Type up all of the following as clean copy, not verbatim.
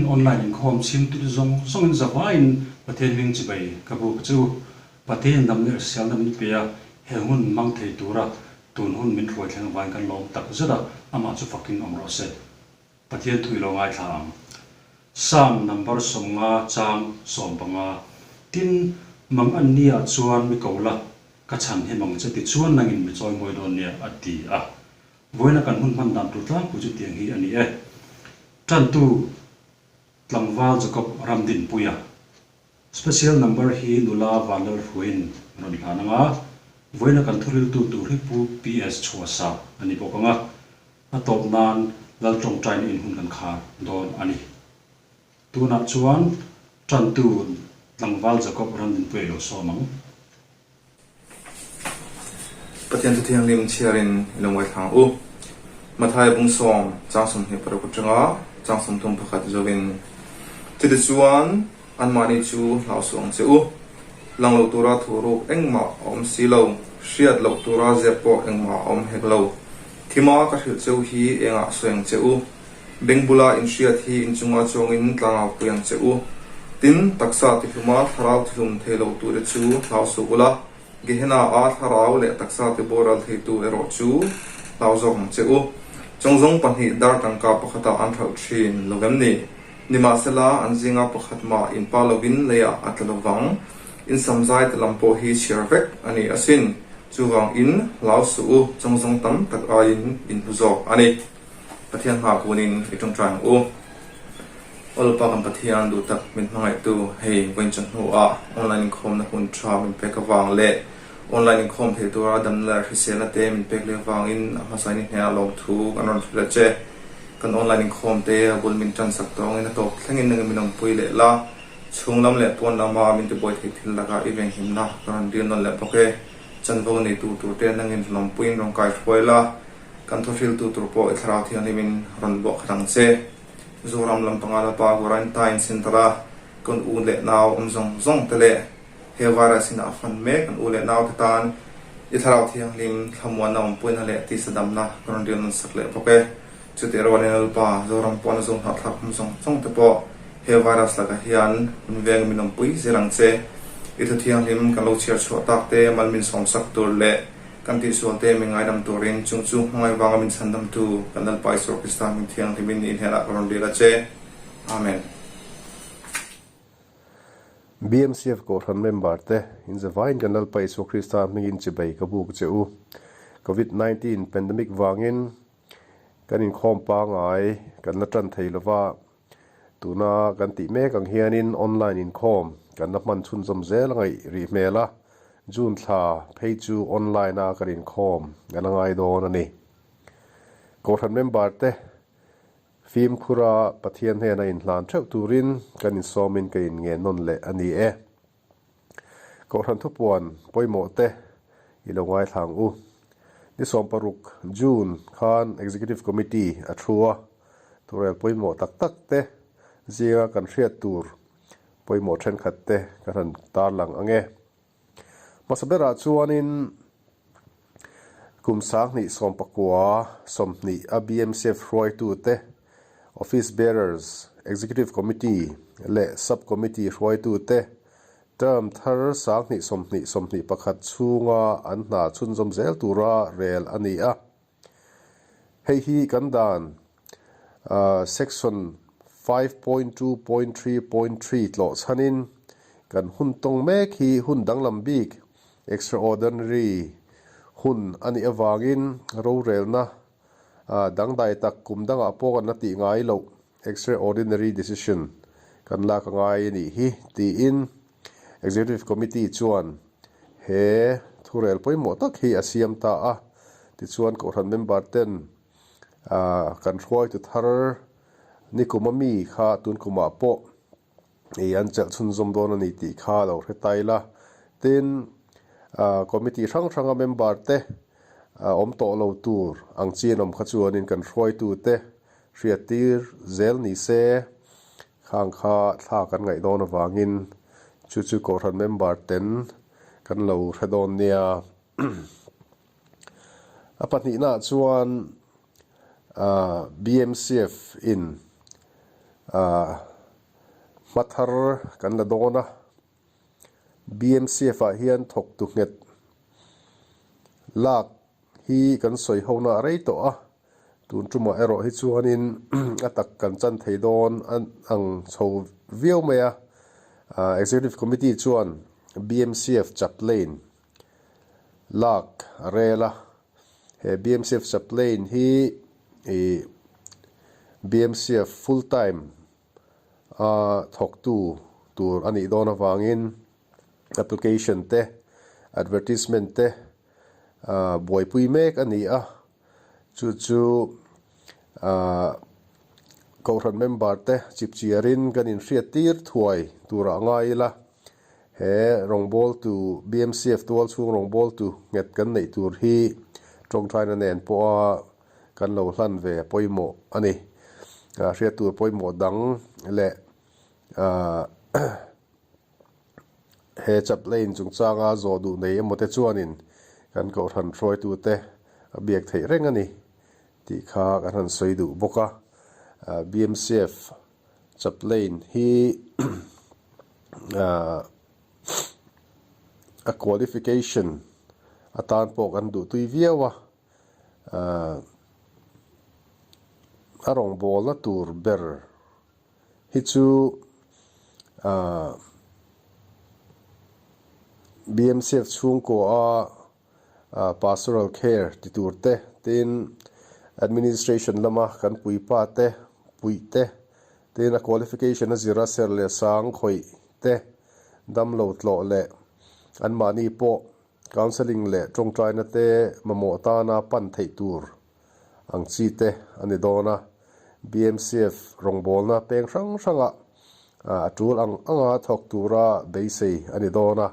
online inkhawm chhimtute zawng zawngin zavaiin Pathian hming chibai ka buk che u. Pathian dam leh hriselna min pe a, he hun hmang thei tura tun hun min hruai thleng avangin kan lawm tak zet a, amah chu fakin awm rawh se. Pathian thu i lo ngaithla ang. Psalm number 50 chang 15, Tin, mang an nia chuan mi ko la, ka chhan hi mang che tichuan nangin mi chawi mawi dawn nia, a ti a. Vawiina kan hun hman dan tur tlangpui chu tiang hi a ni e. Tantu tlangval Jacob Ramdinpuia. Special number hi nula Vanlalhruaiin rawn hlan ang a, vawiina kan thuriltu tur hi Pu PS Chhuasa a ni bawk ang a, a tawp nan Lal tawngtaina in hun kan khar dawn a ni. Tunah chuan tantu tlangval Jacob Ramdinpuia i lo sawm ang. Pathian Thu Thianghlim chhiarin i lo ngaithla ang u. Matthai bung sawm chang 26 atanga chang 31 zoin, Chutichuan anmahni chu hlau suh ang che u. Lang lo tura thu ruk engmah a awm si lo, hriat loh tura zep pawh engmah a awm hek lo. Thima ka hrilh cheu hi engah sawi ang che u. Beng bula inhriat hi inchunga chuangin tlangau pui ang che u. Tin, taksa tihluma thlarau tihlum thei lo tute chu hlau suh ula, Gehenna-a thlarau leh taksa tiboral theitu erawh chu hlau zawk ang che u. Chawngzawng pahnih dar tangka pakhatah an hralh thin lo vem ni? Nimahsela, an zinga pakhat mah inpa lovin leiah a tla lovang. In samzai te lam pawh hi chhiar vek a ni asin. Chuvangin, hlau suh u, chawngzawng tam tak aiin in hlu zawk a ni. Pathian hma kunin i tawngtai ang u. Aw Lalpa kan Pathian duh tak min hmangaihtu hei vawiin chawhnuah online inkhawmna hun tha min pek avang leh online inkhawm theih tura damna leh hriselna te min pek leh avangin a hmasain i hnenah lawmthu kan rawn hrilh a che. Kan online inkhawm te a bul min tansak tawngin a tawp thlengin nangin min awmpui leh la. Chhung lam leh pawn lama min tibuai theih thil lakah i venghimna ka rawn dil nawn leh bawk e. Chanvo neitu turte nangin rawn awmpuiin rawn kaihruai la. Kan thuhriltu tur pawh i Thlarau Thianghlimin rawn buah khat ang che. Zoram lam panga lapa Quarantine Centre-a kan u leh nau awm zawng zawng te leh he virus in a fan mek kan u leh nau te tan i Thlarau Thianghlim thlamuanna awmpuina leh tisa damna ka rawn ril nawn sak leh bawk e. Chutih rualin Lalpa, Zoram pawna zo hnahthlak awm zawng zawng te pawh he virus lakah hian min veng min awmpui zel ang che. I Thu Thianghlim kan lo chhiar chhuah tak te mal min sawm sak tur leh Kan tihsualte min ngaidam turin chung chu hmangaih vanga min chhandamtu kan Lalpa Isua Krista hming thianghlimin i hnenah ka rawn dil a che. Amen. BMCF Kohhran member te, in zavaiin kan Lalpa Isua Krista hmingin chibai ka buk che u. Covid 19 pandemic vangin kan inkhawm pangai kan la tan thei lova, tuna kan tih mek ang hianin online inkhawm kan la hman chhunzawm zel a ngaih rih hmel a, June thla phei chu online a kan inkhawm a la ngai dawn a ni. Kohhran member te fimkhura Pathian hnena inhlan theuh turin kan insawmin ka inngen nawn leh a ni e. Kohhran thupuan pawimawh te i lo ngaithla ang u. Ni 16 June khan Executive Committee a thu a, thurel pawimawh tak tak te zinga kan hriat tur pawimawh thenkhat te kan han tarlang ang e. Hmasa berah chuanin kum 2019 20 a BMCF hruaitute, Office Bearers, Executive Committee leh Sub Committee hruaitute term thar 2020 21 chhunga an hna chhunzawm zel tura rel a ni a. Hei hi kan dan Section 5.2.3.3 tlawh chhanin kan hun tawng mek hi hun danglam bik, extraordinary, hun a nih avangin rorelna dangdai tak kum dangah pawh kan la tih ngai loh, extraordinary decision, kan lak a ngai a nih hi, tiin Executive Committee chuan he thurel pawimawh tak hi a siam ta a. Tichuan Kohhran member ten kan hruaitu thar nikum ami kha tun kumah pawh i an chelh chhunzawm dawn a ni tih kha lo hre ta ila. Tin, committee hrang hranga member te awm tawh lo tur ang chi an awm kha chuanin kan hruaitute hriattir zel ni se, khang kha thla kan ngaih dawn avangin chu chu Kohhran member ten kan lo hre dawn nia. A pahnihnaah chuan BMCF in. Hma thar kan la dawn a, BMCF ah hian thawktu nghet lak hi kan sawi hona a rei tawh a, tun tumah erawh hi chuanin a tak kan chan thei dawn ang chho viau mai a. Executive Committee chuan BMCF Chaplain lak a rel a, he BMCF Chaplain hi ih BMCF full time a thawktu tur a nih dawn avangin application te advertisement te ah buaipui mek a ni a, chu chu ah kohhran member te chipchiarin kan inhriat tir thuai turah ngai ila he rawngbawltu BMCF tual chhung rawngbawltu nghet kan neih tur hi tawngtaina nen pawha kan lo hlan ve a pawimawh a ni. Hriat tur pawimawh dang leh he chaplain chungchanga zawh duh nei emaw te chuanin kan kohhran hruaitute a biak theih reng a ni tih kha kan han sawi duh bawk a. BMCF chaplain hi a qualification atan pawh kan duhtui viau a. A rawngbawlna tur ber hi chu BMCF chhungkaw a pastoral care ti tur te tin administration lama kan puipa te puih te tin a qualification a zira ser leh sang khawih te damlo tlawh leh anmahni pawh Counselling leh tawngtaina te mamawh tana pan theih tur ang chi te a ni dawn a. BMCF rawngbawlna peng hrang hrangah a tul ang anga thawk tura beisei a ni dawn a.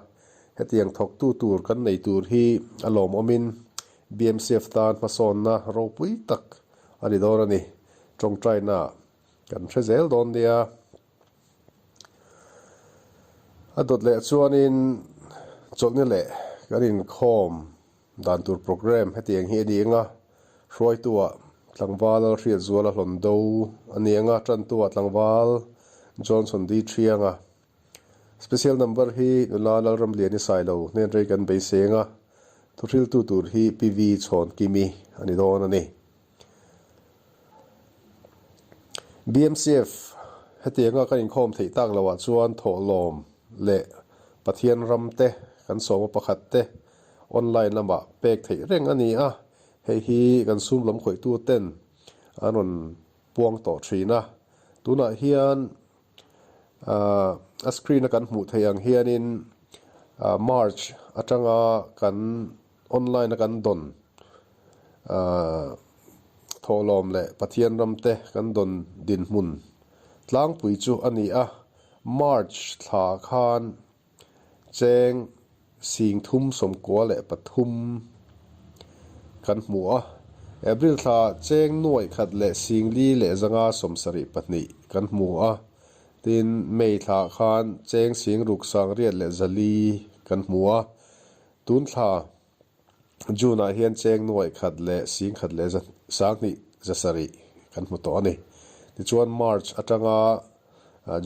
Hetiang thawktu tur kan nei tur hi a lawmawmin BMCF tan hmasawnna ropui tak a ni dawn a ni. Tawngtaina kan hre zel dawn nia. A dawt leh chuanin chawlhni leh kan inkhawm dan tur programme hetiang hi a ni ang a, hruaituah tlangval Lalhriatzuala hlawn do a ni ang a, tantuah tlangval Johnson D Thianga. Special number hi nula Lalramliani Sailo hnen rei kan beisei ang a, thuhriltu tur hi Pi V Chhawnkimi a ni dawn a ni. BMCF, Hetianga kan inkhawm theih tak loah chuan thawhlawm leh Pathian ram te kan sawma pakhat te online lamah pek theih reng a ni a, hei hi kan sum lam khawihtu ten an rawn puang tawh thin a. Tunah hian a screen a kan hmuh theih ang hianin March atanga kan Online a kan dawn thawhlawm leh Pathian ram te kan dawn dinhmun tlangpui chu a ni a, March thla khan cheng 393 kan hmu a, April thla cheng 1,472 kan hmu a, tin May thla khan cheng 6,604 kan hmu a. Tun thla June ah hian cheng 1,112 kan hmu tawh a ni. Tichuan March atanga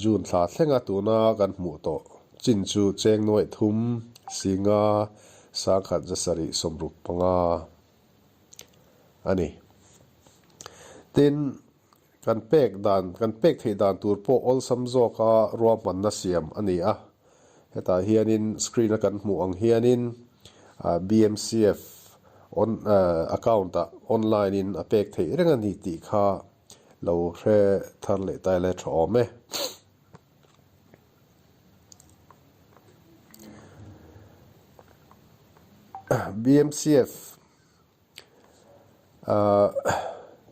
June thla thlenga tuna kan hmuh tawh chin chu cheng 3,5,175 a ni. Tin, kan pek dan, kan pek theih dan tur pawh awlsam zawka ruahmanna siam a ni a. Hetah hianin screen a kan hmuh ang hianin BMCF on account ah online in a pek theih reng a ni tih kha lo hre thar leh ta ila tha awm e. BMCF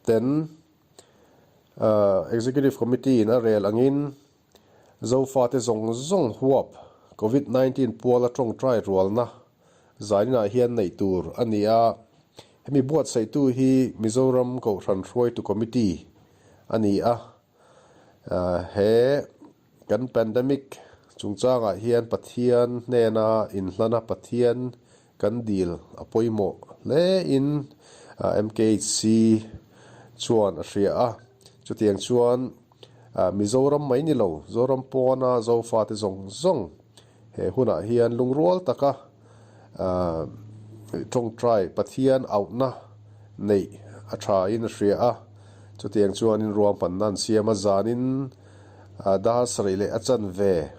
Ten Executive Committee in a rel angin Zofate zawng zawng huap Covid 19 puala tawngtai rualna zaninah hian neih tur a ni a, hemi buatsaihtu hi Mizoram Kohhran Hruaitu Committee a ni a, he Kan pandemic chungchangah hian Pathian hnena inhlana Pathian kan dil a pawimawh hlein MKHC chuan a hria a. Chutiang chuan Mizoram mai ni lo, Zoram pawna Zofate zawng zawng he hunah hian lungrual taka tawngtai Pathian auhna neih a thain a hria a. Chutiang chuanin ruahmanna an siam a, zanin dar sarih leh a chanve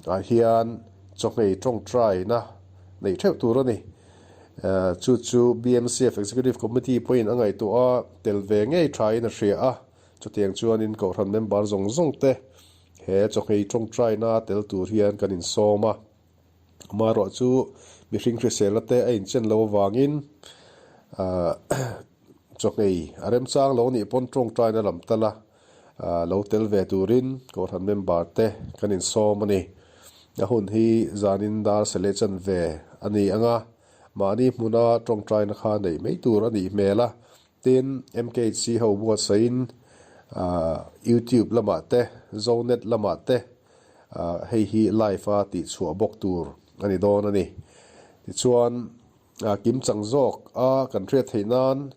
ah hian chawhmei tawngtaina neih theuh tur a ni. Chu chu BMCF Executive Committee pawhin a ngaihtuah a, tel ve ngei thain a hria a. Chutiang chuanin Kohhran member zawng zawng te he chawhmei tawngtaina tel tur hian kan insawm a. Amaherawh chu mihring hriselna te a inchen lo avangin chawhmei a remchang lo nih pawn tawngtaina lam tal a lo tel ve turin Kohhran member te kan insawm a ni. A hun hi zanin dar sele chanve a ni ang a, mahni hmuna tawngtaina kha neih mai tur a nih hmel a. Tin, MKHC ho buatsaihin YouTube lamah te, Zonet lamah te hei hi live a tihchhuah bawk tur a ni dawn a ni. Tichuan, kimchang zawk a kan hriat theih nan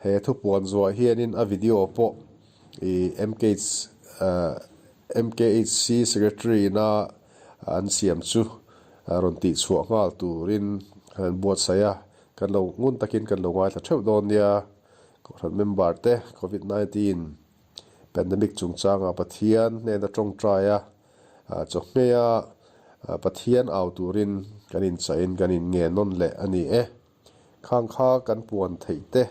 he thupuan zuah hianin a video pawh i MKHC Secretary ina an siam chu rawn tihchhuah nghal turin kan buatsaih a. Kan lo ngun takin kan lo ngaithla theuh dawn nia. Kohhran member te Covid 19 pandemic chungchanga Pathian hnena tawngtai a, chawhmeh a Pathian au turin kan inchaihin kan inngen nawn leh a ni e. Khang kha kan puan theih te,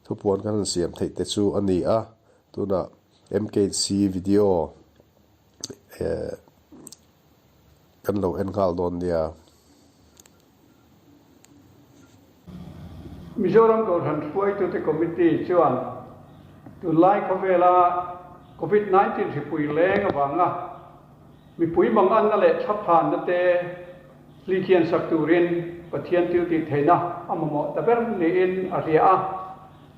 thupuan kan han siam theih te chu a ni a. Tunah MKC video kan lo en nghal dawn nia. Mizoram Kohhran Hruaitute Committee chuan tunlai khawvela Covid 19 hripui leng avanga mipui manganna leh thlaphanna te hlikhian sak turin Pathian thil tih theihna a mamawh ta ber niin a hria a.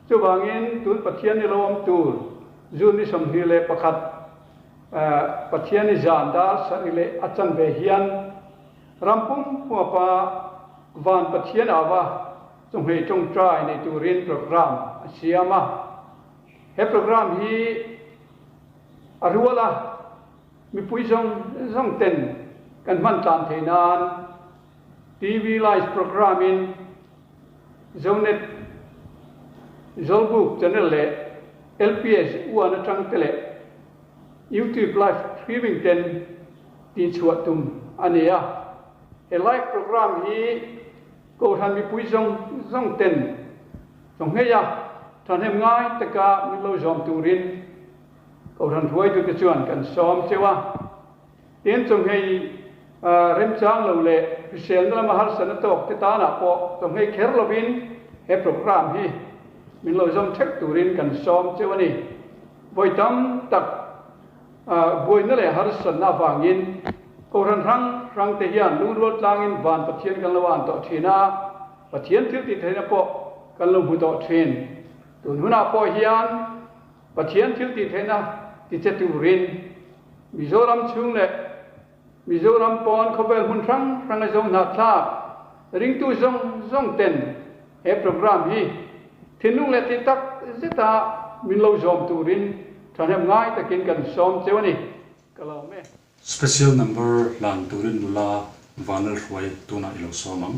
Chuvangin tun Pathian ni lo awm tur June ni 21 Pathian ni zan dar sarih leh a chanve hian Ram pum huapa Van Pathian ava chawhmeh tawngtai nei turin program a siam a. He program hi a rual a, mipui zawng zawng ten kan hman tlan theih nan TV live program in Zonet, Zawlbuk channel leh LPS uan atang te leh YouTube live streaming ten tihchhuah tum a ni a. He live program hi Kohhran mipui zawng zawng ten chawnghei a thahnem ngai taka min lo zawm turin Kohhran hruaitute chuan kan sawm cheu a. Tin, chawnghei remchang lo leh hriselna lama harsatna tawk te tanah pawh chawnghei kher lovin he program hi min lo zawm theuh turin kan sawm cheu a ni. Vawi tam tak Buaina leh harsatna avangin Kohhran hrang hrang te hian lungrual tlangin van Pathian kan lo an tawh thin a, Pathian thil tih theihna pawh kan lo hmu tawh thin. Tun hunah pawh hian Pathian thil tih theihna ti che turin Mizoram chhung leh Mizoram pawn khawvel hmun hrang hranga zo hnahthlak ringtu zawng zawng ten he program hi thinlung leh tih tak zeta min lo zawm turin thahnem ngai takin kan sawm cheu a ni. Ka lawm e. Special number hlan turin nula Vanlalhruai tunah i lo sawm ang.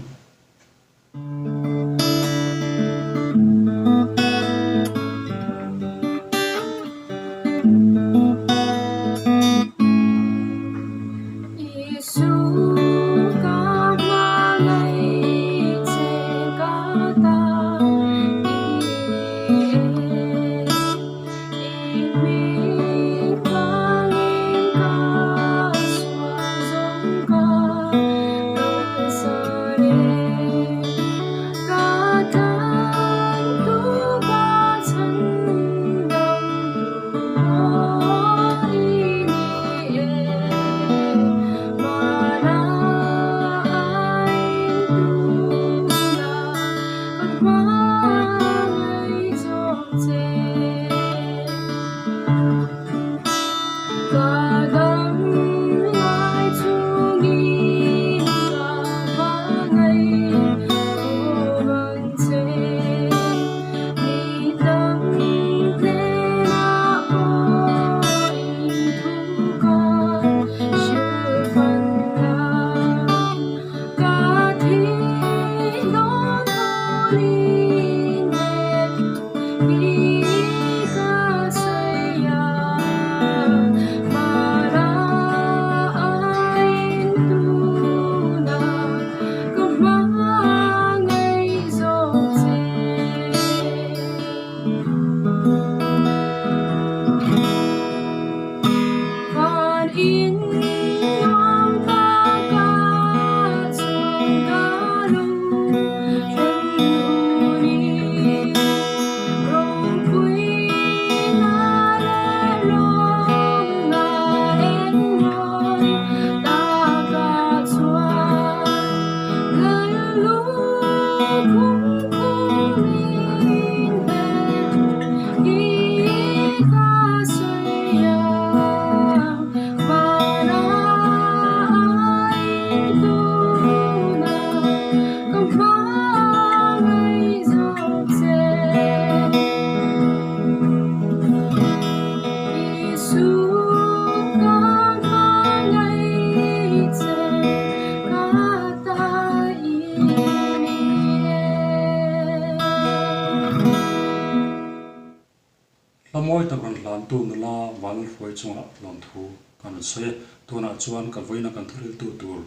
hramtu nula Vanlalhruai chungah lawmthu kan rawn sawi e. Tunah chuan ka vawiina kan thuriltu tur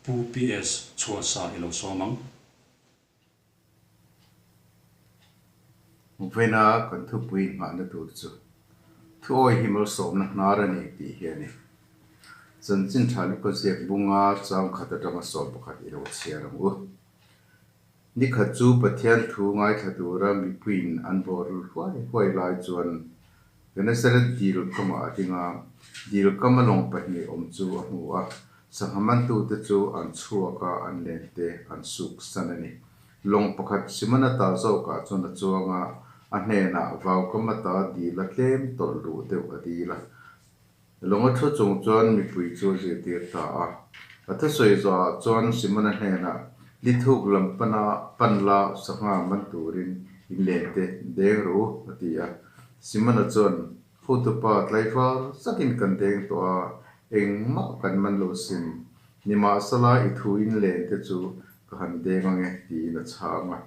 Pu PS Chhuahsa i lo sawm ang. Vawiina kan thupui nghahna tur chu thuawi hi malsawmna hnar a ni tih hi a ni. Chanchin tha Luka ziak bunga chang khat atanga 11 i lo chhiar ang u. Ni khat chu Pathian thu ngaithla tura mipuiin an bawrl huai huai lai chuan Genesaret dil kamah a ding a, dil kama lawng pahnih awm chu a hmu a, sangha mantute chu an chhuak a, an len te an suk san a ni. Lawng pakhat Simona ta zawkah chuan a chuang a, a hnenah vau kama ta dila tlem tawlh luh deuh a dil a. Lawng a thu chung chuan mipui chu a zirtir ta a. A thusawi zawhah chuan Simona hnenah, Lithuk lam pana pan la sangha man turin in len te deng rawh u, a ti a. Simona chuan, Hotupa tlaivar zakin kan deng tawh a, engmah kan man lo sin. Nimahsela i thu in len te chu ka han deng ange, tiin a chhang a.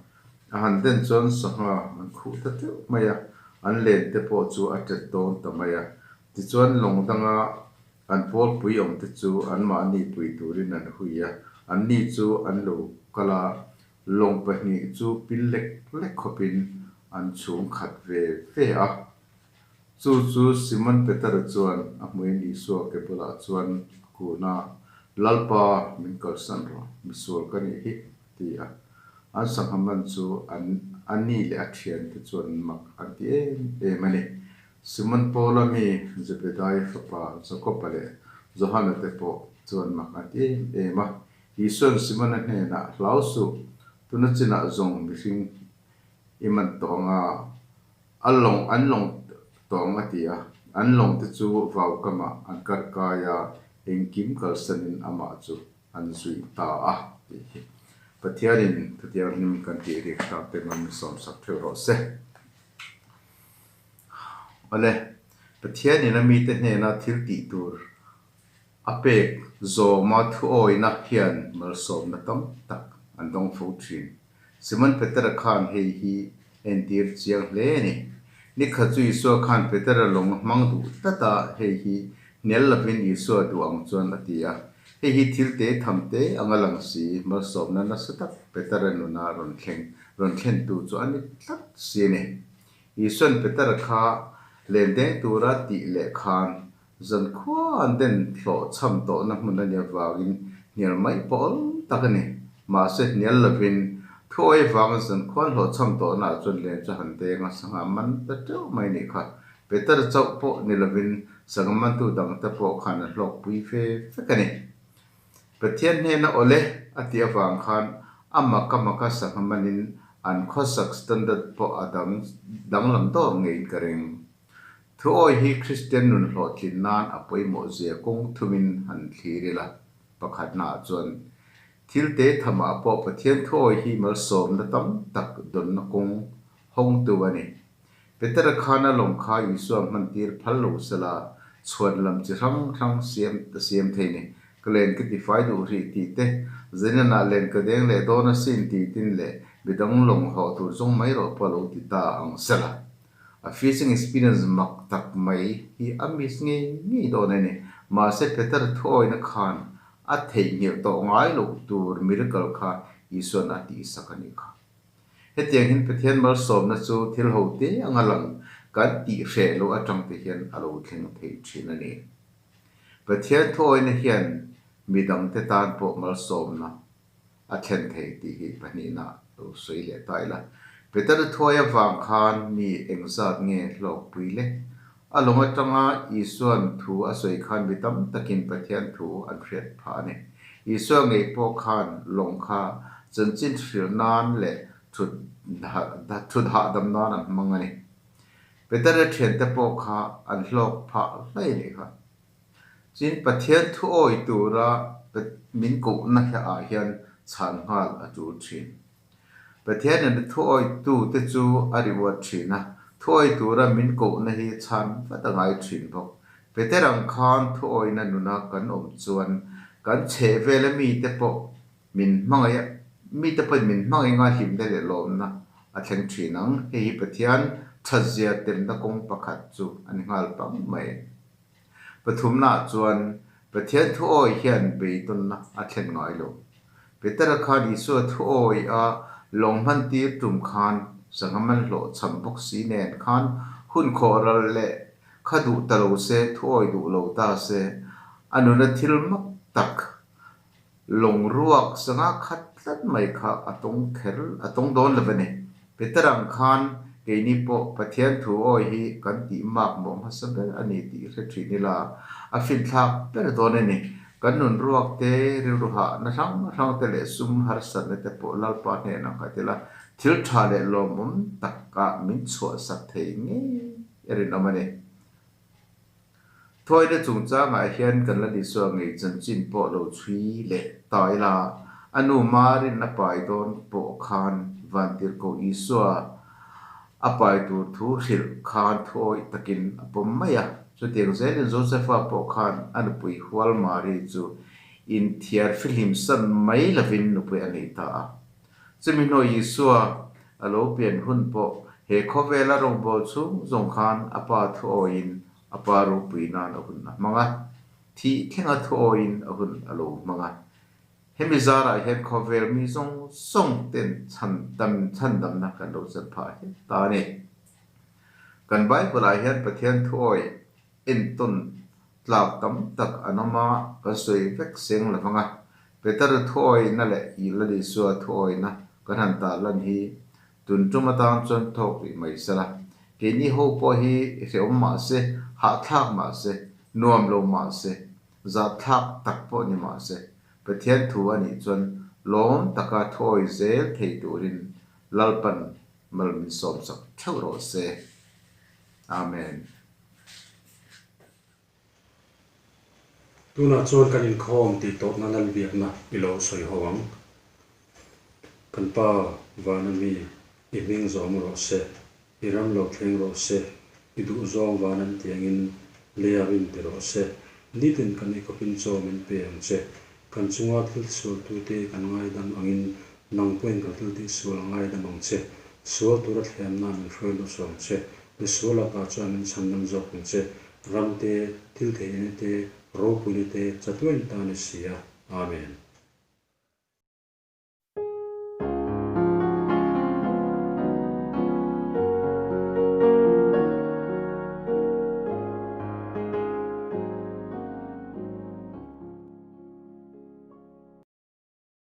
A han den chuan sangha an khuh ta teuh mai a, an len te pawh chu a tet dawn ta mai a. Tichuan lawng danga an pawlpui awmte chu anmahni pui turin an hui a, anni chu an lo kal a, lawng pahnih chu pil lek lek khawpin an chhung khat ve ve a. Chu chu Simon Petera chuan a hmuin Isua ke bulah chuan a kun a, Lalpa, min kalsan rawh, misual ka nih hi, a ti a. An sangha man chu an a ni leh a thiante chuan mak an ti em em a ni. Simon Paula mi Zebedai fapa Jakoba leh Johana te pawh chuan mak an ti em em a. Isua'n Simona hnenah, Hlau suh, tuna chinah zawng mihring i man tawh ang a, a lawng an lawng tawh ang a ti a. An lawng te chu vau kamah an kar kai a, engkim kalsanin amah chu an zui ta a tih hi Pathianin Thutianghlim kan tih rik tak te min sawmsak theuh rawh se. Awle, Pathianin a mite hnena thil tih tur a pek zawma thuawina hian malsawmna tam tak an dawng fo thin. Simon Petera khan hei hi entir chiang hle a ni. Nikhat chu Isua khan Petera lawng a hmang duh tlat a, hei hi hnial lovin Isua duh ang chuan a ti a. Hei hi thil te tham te anga lang si, malsawmna nasa tak Petera nuna rawn thleng rawn thlentu chu a ni tlat si a ni. Isuan Petera kha len deng tura tih leh khan zankhua an den hlawh chham tawhna hmun a nih avangin hnial mai pawh awl tak a ni. Mahse hnial lovin thuawi vanga zankhua an hlawh chham tawhnaah chuan len chu han deng a, sangha man ta teuh mai nih kha. Petera chauh pawh ni lovin sangha mantu dangte pawh khan an hlawkpui ve vek a ni. Pathian hnena awle a tih avang khan a maka maka sangha manin an khawsak standard pawh a dang danglam dawr ngeiin ka ring. Thuawi hi Kristian nun hlawhtlin nan a pawimawh zia kawng thumin han thlir ila. Pakhatnaah chuan thil te thamah pawh Pathian thuawi hi malsawmna tam tak dawnna kawng hawngtu a ni. Petera khan a lawng kha Isua hmantir phal lo sela, chhuan lam chi hrang hrang siam a siam thei ni. Ka len ka tifai duh hrih tih te, Zenanah len ka deng leh dawn asin tih tin leh midang lawng hawh tur zawng mai rawh pawh lo ti ta ang sela. A fishing experience mak tak mai hi a miss ngei ngei dawn a ni. Mahse Petera thuawina khan a theihnghilh tawh ngai loh tur miracle kha Isua'n a tihsak a nih kha. Hetiang hian Pathian malsawmna chu thil ho te anga lang kan tih hreh loh atang te hian a lo thleng thei thin a ni. Pathian thuawina hian midangte tan pawh malsawmna a thlen thei tih hi pahnihna lo sawi leh ta ila. Peter thuai avang khan mi engzat nge hlawkpui le? A lawng atanga Isua'n thu a sawi khan mi tam takin Pathian thu an hriat phah a ni. Isua ngei pawh khan lawng kha chanchin hrilh nan leh thut thut hahdam nan an hmang a ni. Petera thiante pawh kha an hlawk phah hlai a nih kha. Chin Pathian thu awi tura min kohna ah hian chhan nghal a tul thin. Pathianin a thuawitu te chu a reward thin a, thuawi tura min kohna hi chhan vat a ngai thin bawk. Peter ang khan thuawina nuna kan awm chuan kan chhehvela mite pawh min hmangaih a, mite pawhin min hmangaih nga hlimna leh lawmna a thleng thin ang. Hei hi Pathian Thatzia temna kawng pakhat chu a ni nghal pang mai. Pathumnaah chuan Pathian thuawi hian beidawnna a thlen ngai lo. Petera khan Isua thuawi a lawng hmantir tum khan sangha man hlawhchham bawk si nen khan hun khawh ral leh kha duh ta lo se, thuawi duh lo ta se, a nuna thil mak tak Lawng ruak sangha khat tlat mai kha a tawng kher a tawng dawn lo a ni. Peter ang khan keini pawh Pathian thu awi hi kan tih mak mawh hmasa ber a ni tih hre thin ila a finthlak ber dawn a ni. Kan nun ruak te, rilru hahna hrang hrang te leh sum harsatna te pawh Lalpa hnenah nghat ila thil tha leh lawmawm takah min chhuahsak thei ngei a rinawm a ni. Thuaina chungchangah hian kan la Isua ngei chanchin pawh lo chhui leh ta ila, a nu Marin a pai dawn pawh khan Vantirhkoh Isua a pai tur thu hrilh khan thuawih takin a pawm mai a. Chutiang zelin Josefa pawh khan a nupui hual Mari chu inthiar fihlim san mai lovin nupui a nei ta a. Chumi hnuah Isua a lo pian hun pawh he khawvela rawngbâwl chhung zawng khan a Pa thuawiin a Pa ropui nan a hun a hmang a, thih thlenga thuawiin a hun a lo hmang a. Hemi zarah hian khawvel mi zawng zawng ten chhandam chhandamna kan lo chan phah hial ta a ni. Kan Bible-ah hian Pathian thuawi entawn Tlak tam tak an awm a, kan sawi vek seng lo vang a. Peter thuawihna leh Lal Isua thuawihna kan han tarlan hi tun tum atan chuan thawk rih mai se la. Keini ho pawh hi hrehawm mah se, hahthlak mah se, nuam lo mah se, zahthlak tak pawh ni mah se, Pathian thu a nih chuan lawm taka thuawi zel thei turin Lalpan mal min sawmsak theuh rawh se. Amen. Tunah chuan kan inkhawm tih tawpna lal biakna i lo sawi ho ang. Kan Pa vana mi i hming zawm rawh se, i ram lo thleng rawh se, i duh zawng van an tiangin leia rin ti rawh se. Nitin kan eikhawpin chaw min pe ang che. Kan chunga thil sualtute kan ngaidam angin nang pawhin kan thil tihsual ngaidam ang che. Sual tura thlemna min hruai lut suh ang che. Misual lakah chuan min chhandam zawk ang che. Ram te, thil theihna te, ropuina te chatuain ta ni si a. Amen.